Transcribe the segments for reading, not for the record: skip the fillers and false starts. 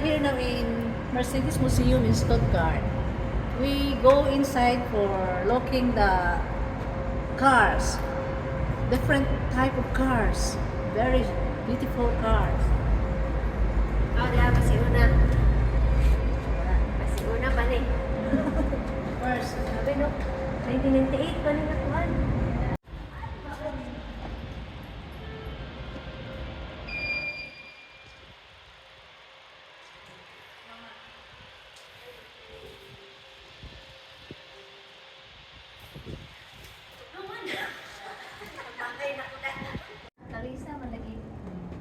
Here now in Mercedes Museum in Stuttgart. We go inside for looking the cars, different type of cars, very beautiful cars. Oh, diha pasiuna. Pasiuna pa ni. First, Sabi no, 1998 pa ni nakuan. Talisa man lagi.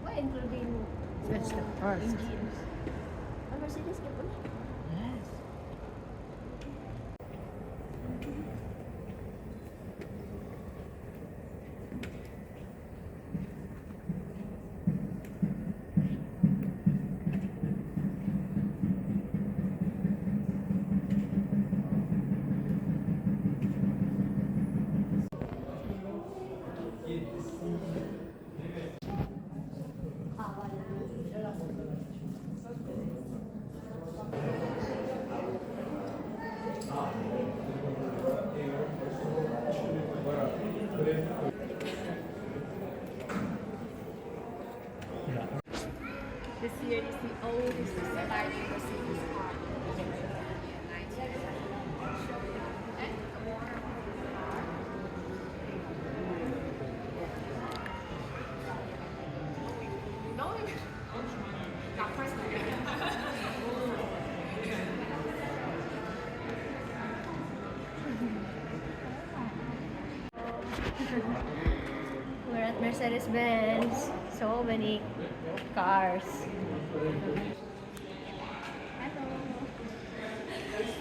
Why including That's the first. engines? Ah, Mercedes ka po na. Yes. This year is the oldest surviving Mercedes car. No, not personally. We're at Mercedes-Benz. So many cars. Hello.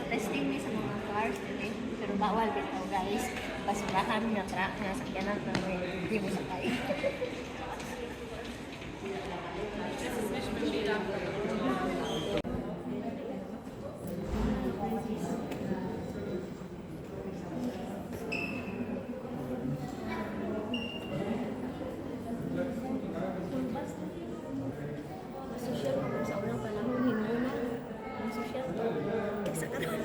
Testing mi sa mga cars dili. Pero bawal bitaw, guys. Basurahan nga truck nga sakyanan na may hindi mo sakay. Social pa sa unang panahon hinuna. Ang social sa karon.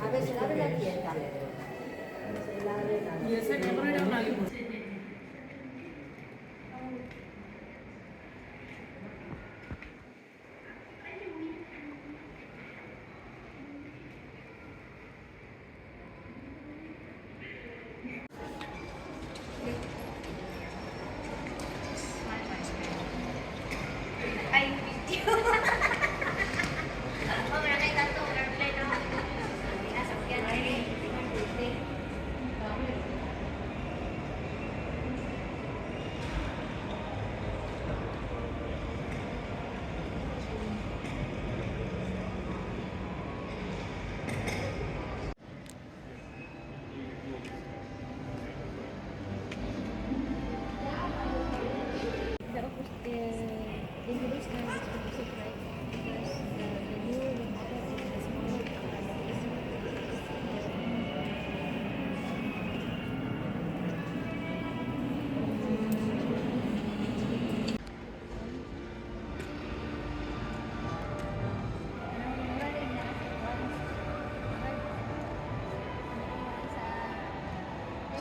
A ver, se abre la tienda. Se la abre la. Y ese negro era una limusina. Ay, video. Oh, meron kayo tatlo. Airplane na. Nasakyan. Ay, The English language opposite, right? Because the new model is more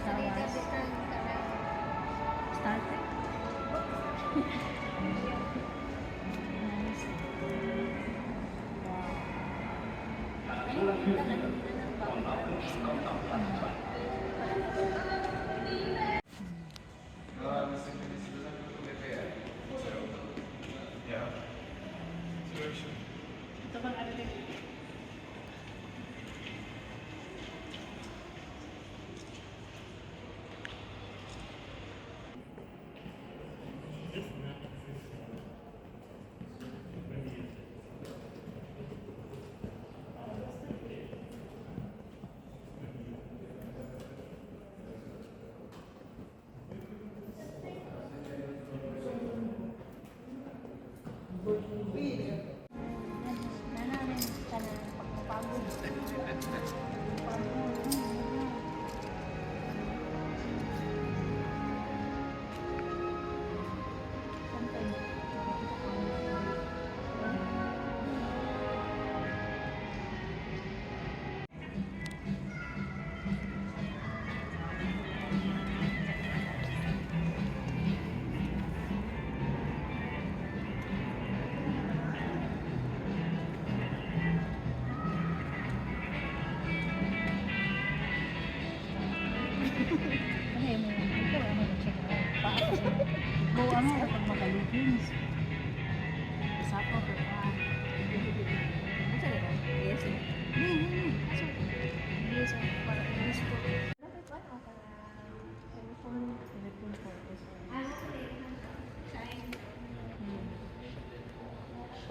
Star Wars. Star Trek? Nice. Ito bang ano din? Nanamin ka na pagpapagod.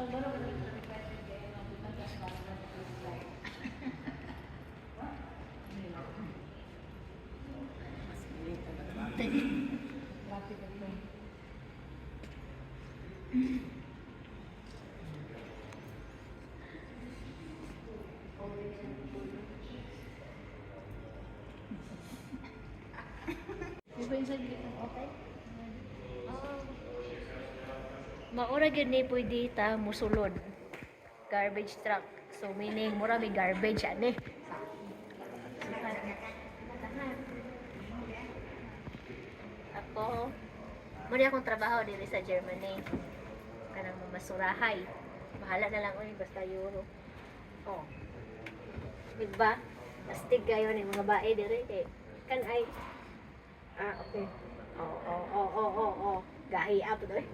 Requested kayo nga butang sa slide. Traffic ito. You go inside dito. Okay. Maura gyud ni pwede ta musulod. Garbage truck. So meaning mura may garbage ani. Ako, muna akong trabaho diri sa Germany. Kanang masurahay. Bahala na lang oy basta euro. Oh. Diba? Astig kayo ni mga bae diri kay kan ay. Ah, okay. Oh. Gahi up doy.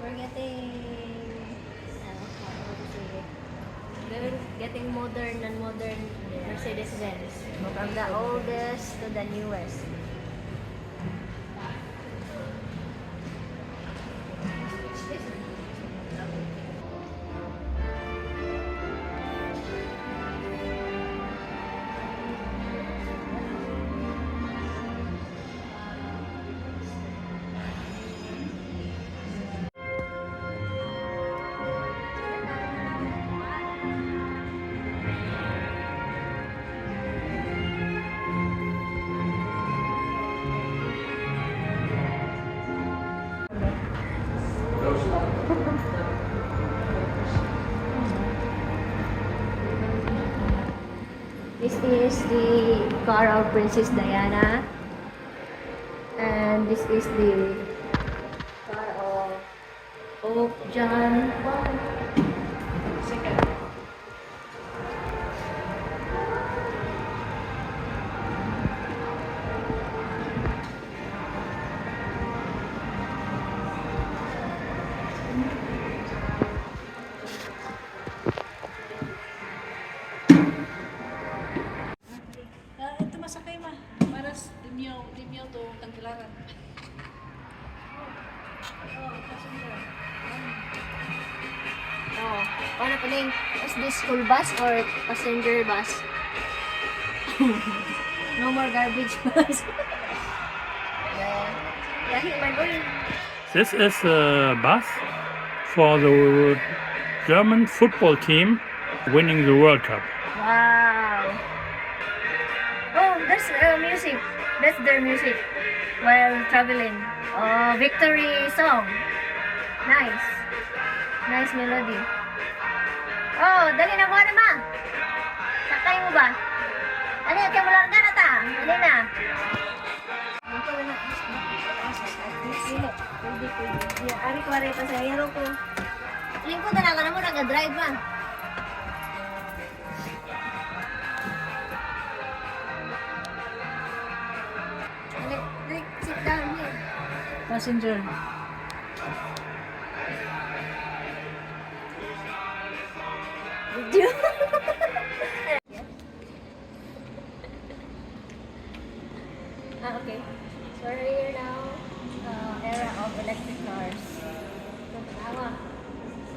We're getting we're getting modern and modern Mercedes Benz. From the oldest to the newest. This is the car of Princess Diana. And this is the car of Pope John Paul. Second. Ah, ito masakay ma. Para dimyo, dimyo to tangkilaran. Oh, passenger. Oh, paano pa ning? Is this school bus or passenger bus? No more garbage bus. Yeah. Lahi man oy. This is a bus for the German football team winning the World Cup. Wow. Oh, that's music. That's their music while traveling. Oh, victory song. Nice. Nice melody. Oh, dali na mo na ma. Sakay mo ba? Ano kay mo larga na ta? Dali na. Dili, pwede, pwede. Yeah, ari ko ari pasahero ko. Lingkod na lang ka na mo nag-drive ma. Dali, dali, sit down here. Passenger. Did you? Ah, okay. So we're here now, era of electric cars. So, tanawa.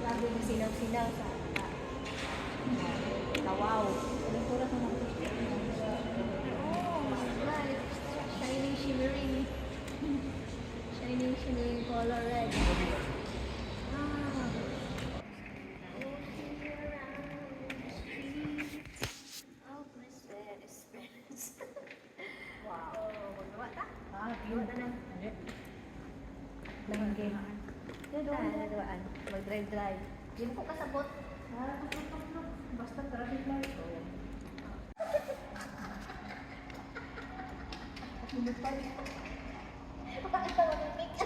Grabe yung sinaw-sinaw sa kawaw. Oh, my God. Shining, shimmering. Shining, shimmering color red. Ah. Walking around the streets of Mercedes-Benz. Wow. Magawa ta? Ah, Gawa ta na. Langin game. Doon, mag-drive-drive. Di mo ko kasabot. Ah, tuk, tuk, tuk. Basta traffic light. Oh. Lumipad. Bakit ba mag-make